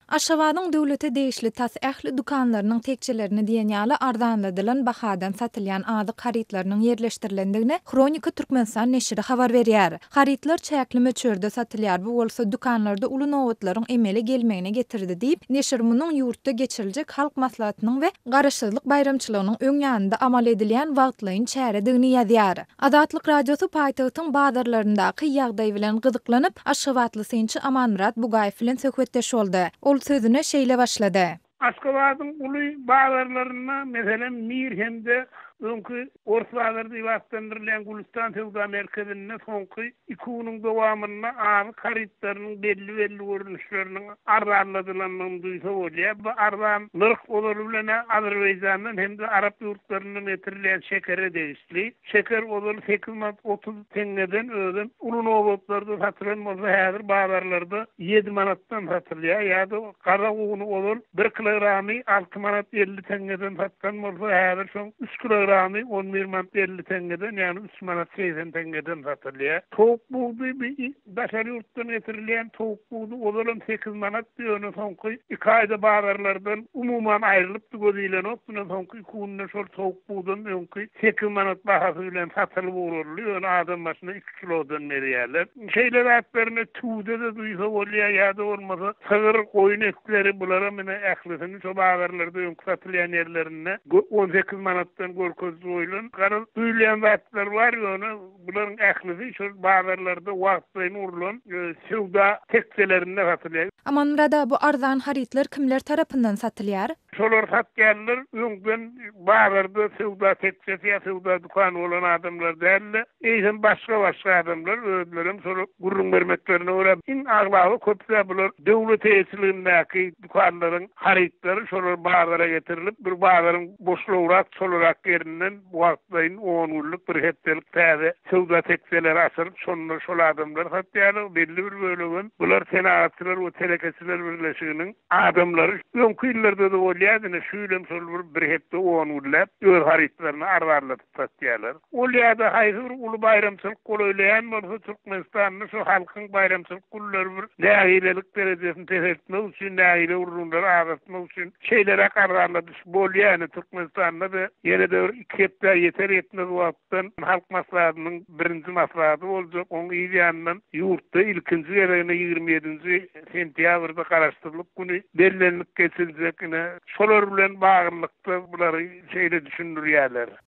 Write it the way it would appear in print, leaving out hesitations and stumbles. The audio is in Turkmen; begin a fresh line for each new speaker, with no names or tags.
Aşgabadyň döwlete degişli tas ähli dükanlarynyň tekjelerinde diýen ýaly arzanladylan bahadan satylýan azyk harytlarynyň ýerleşdirilendigini Hronika Türkmenistan neşiri habar berýär. Harytlar çäkli möçberde satylýar, bu bolsa dükanlarda uly nobatlaryň emele gelmegine getirdi diýip, neşir munuň ýurtda geçiriljek Halk Maslahatynyň we Garaşsyzlyk baýramçylygynyň öň ýanynda amal edilýän wagtlaýyn çäredigini ýazýar. Azatlyk Radiosy paýtagtyň bazarlaryndaky ýagdaý bilen gyzyklanyp, aşgabatly synçy Amanmyrat Bugaýew bilen söhbetdeş boldy. Ol sözüne şeýle başlady.
Aşgabadyň uly bazarlarynda, meselem, Mir hem-de öňki Ors bazary diýip atlandyrylýan Gülüstan söwda merkezinde soňky iki günüň dowamynda azyk harytlarynyň belli-belli görnüşleriniň arzanladylandygyny duýsa bolýar. Bu arzan nyrh ozaly bilen-ä Azerbaýjandan hem-de arap ýurtlaryndan getirilýän şekere degişli. Li şeker ozal sekiz manat 30 teňňeden özem uly nobatlarda satylan bolsa häzir bazarlarda ýedi manatdan satylýar ýa-da gazak uny ozal bir kilogramy alty manat 50 teňňeden satylan bolsa häzir şoň üç kilogramy on bir manat 50 teňňeden ýagny üç manat 80 teňňeden satylýar. Towuk budy bi Daşary ýurtdan getirilýän towuk budy ozalam sekiz manatdy, ýöne soňky iki aýda bazarlardan umuman aýrylypdy, göz ilenokdy. Ine, soňky iki günde şol towuk budam öňki sekiz manat bahasy bilen satylyp ugraldy, ýöne adam başyna iki kilodan berýärler. Şeýle zatlar ine tüwüde-de duýsa bolýar, ýa-da bolmasa sygyr, goýun etleri, bularam ine ählisini şo bazarlarda öňki satylýan ýerlerinde 18 manatdan görkeziji goýlan. Garaz, duýulýan zatlar bar, ýöne Bularyň ählisi şol bazarlarda wagtlaýyn gurlan söwda tekjelerinde satylýar.
Amanmyrat aga bu arzan harytlar kimler tarapyndan satylýar?
Şolary satýanlar öňden bazarda söwda tekjesi ýa söwda dükany bolan adamlar däl-de, eýsem başga-başga adamlar özlerem şol gürrüň bermeklerine görä iň aglaba köpüsi bular döwlet eýeçiligindäki dükanlaryň harytlary şolar bazara getirilip bir bazaryň boşlawrak çolarak ýerinden wagtlaýyn on günlük, bir hepdelik täze söwda tekjeleri açylyp, şonda şol adamlar satýarlar. Belli bir bölegem bular Senagatçylar we telekeçiler birleşiginiň adamlary. Öňki ýyllarda-da bolýardy, ine, şu ýyl hem şol bir bir hepde, on günläp öz harytlaryny arzanladyp satýarlar. Ol ýa-da haýsy bir uly baýramçylyk golaýlaýan bolsa, Türkmenistanda şu halkyň baýramçylyk günleri bir nägilelik derejesini peseltmek üçin, nägile gürrüňleri azaltmak üçin şeýleräk arzanladyş Bolýa ine Türkmenistanda-da ýene-de bir iki hepdä ýeter-ýetmez wagtdan Halk Maslahatynyň birinji maslahaty boljak, oň yz ýanyndan ýurtda ilkinji gezegine 27-nji sentýabrda Garaşsyzlyk güni bellenilip geçiljek, ine şolar bilen baglylykda bulary şeýle düşündirýärler.